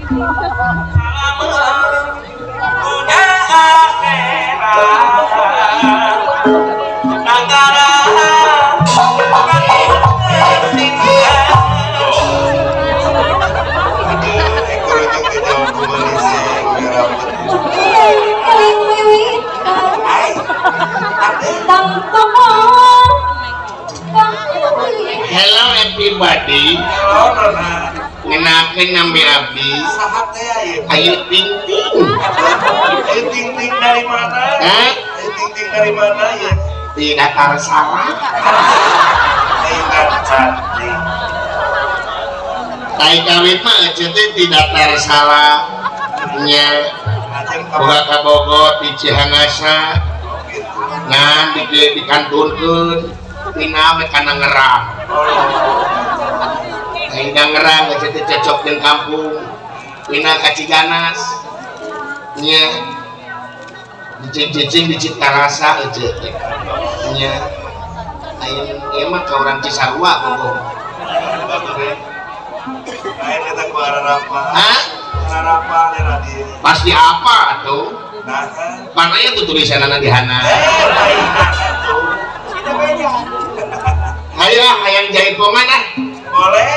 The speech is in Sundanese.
Dunia akhirat negara. Aduh, ekor ujung teh jawab kembali sih, rambut. Ay, Hello everybody. Hello, Nona. Ngenakeun nami abdi. Saha teh ieu? Ayu Ting Ting. Ayu Ting Ting dari mana? Hah? Ayu Ting Ting dari mana ya? Di datar sawah. Ayu kan cantik. Tai kawit mah ece teh di datar salah nya. Lajeng boga kabar ka Bogor di Cihangasa. Gitu. Ngan di dikantunkeun pindah we kana Ngerang. Oh, Aing Ngerang ece teh cocok jeung kampung. Pindah ka Ciganas nya, cicing-cicing di Citarasa ece teh nya. Aing ieu mah ka urang Cisarua Bogor. Lain eta ku ararapa. Hah? Ararapa di radio. Pasti apa tuh? Nah, kan. Mana itu tulisanana di hana? Eh, lain atuh. Hayo ah, hayang jaipongan ah. Boleh.